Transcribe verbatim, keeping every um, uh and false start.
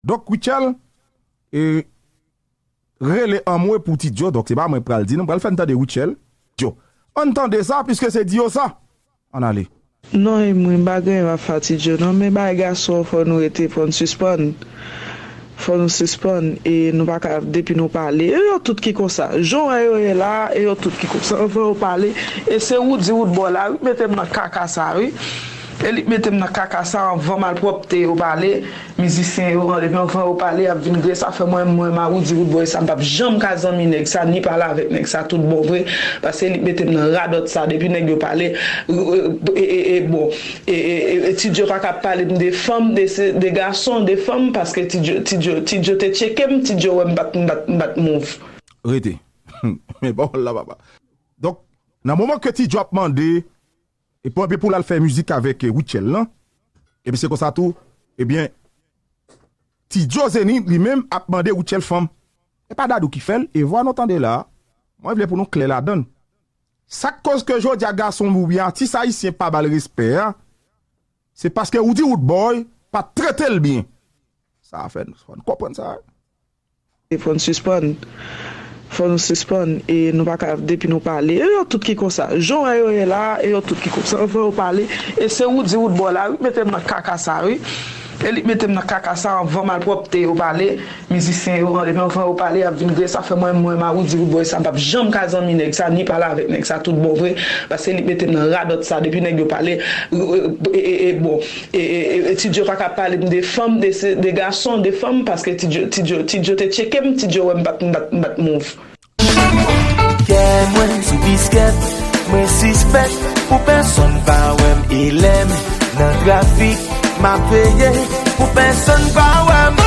Donk, Rutshelle, e, rele anmwe pou Ti Djo. Donk, se pa mwen pral di, non, pral fè n tande Rutshelle. Djo. Ann tande sa, piske se di yo sa. Ann ale. Non, e mwen, m pa gen anyen m ap fè a Ti Djo, non, men bagay gason, fò nou rete, fò n sispann. Fò nou sispann, e nou pa ka, depi nou pale. E yo tout ki konsa. Jan w wè yo ye la, e yo tout ki konsa. Anvan yo pale, e se Roody Roodboy la, wi, k mete m nan kaka sa, wi. E li k mete m nan kaka sa, anvan malpwòpte yo pale. Mizisyen yo, depi anvan yo pale, y ap vin gre. Sa fè mwen, mwen, Maroudi Roodboy sa, m p ap janm ka zanmi nèg sa, ni pale avèk nèg sa, tout bon vre. Paske li mete m nan radòt sa, depi nèg yo pale, e, e, e, e, bon, e, e, e, e, Ti Djo pa ka pale m de fanm, de, se, de gason, de fanm, paske Ti Djo, Ti Djo, Ti Djo te tcheke m, Ti Djo wè m pa t, m pa t, m pa t move. Rete. Men pawòl la, papa. Donk, nan moman ke Ti Djo ap mande, epi, epi pou l al fè mizik avèk, eh, Rutshelle lan. Epi se konsa tou, ebyen, Ti Djo Zenith li menm ap mande Rutshelle fanm. E pa Dadou ki fè l, e vwa nou tande la, mwen vle pou nou klè ladan l. Sa k koz ke jodi a gason oubyen atis ayisyen pa ba l respè a, se paske Roody Roodboy pa t trete l byen. Sa fè n, fò n konprann sa. E fò n sispann. Fò nou sispann. E nou pa ka, depi nou pale. E yo tout ki konsa. Jan w wè yo ye la, e yo tout ki konsa. Anvan yo pale. E se Roody Roodboy la, wi, k mete m nan kaka sa, wi. E li k mete m nan kaka sa, anvan malpwòpte yo pale. Mizisyen yo, depi anvan yo pale, y ap vin gre. Sa fè mwen, mwen, Maroudi Roodboy sa, m p ap janm ka zanmi nèg sa, ni pale avèk nèg sa, tout bon vre. Paske li k mete m nan radòt sa, depi nèg yo pale, e, e, e, e, bon, e, e, e, e, Ti Djo pa ka pale m de fanm, de, se, de gason, de fanm, paske Ti Djo, Ti Djo, Ti Djo te tcheke m, Ti Djo wè m pa t, m pa t, m pa t move. Kè mwen sou biskèt, mwen sispèk, pou pèsonn pa wè m, e lè m nan trafik, m ap veye, pou pèsonn pa wè m.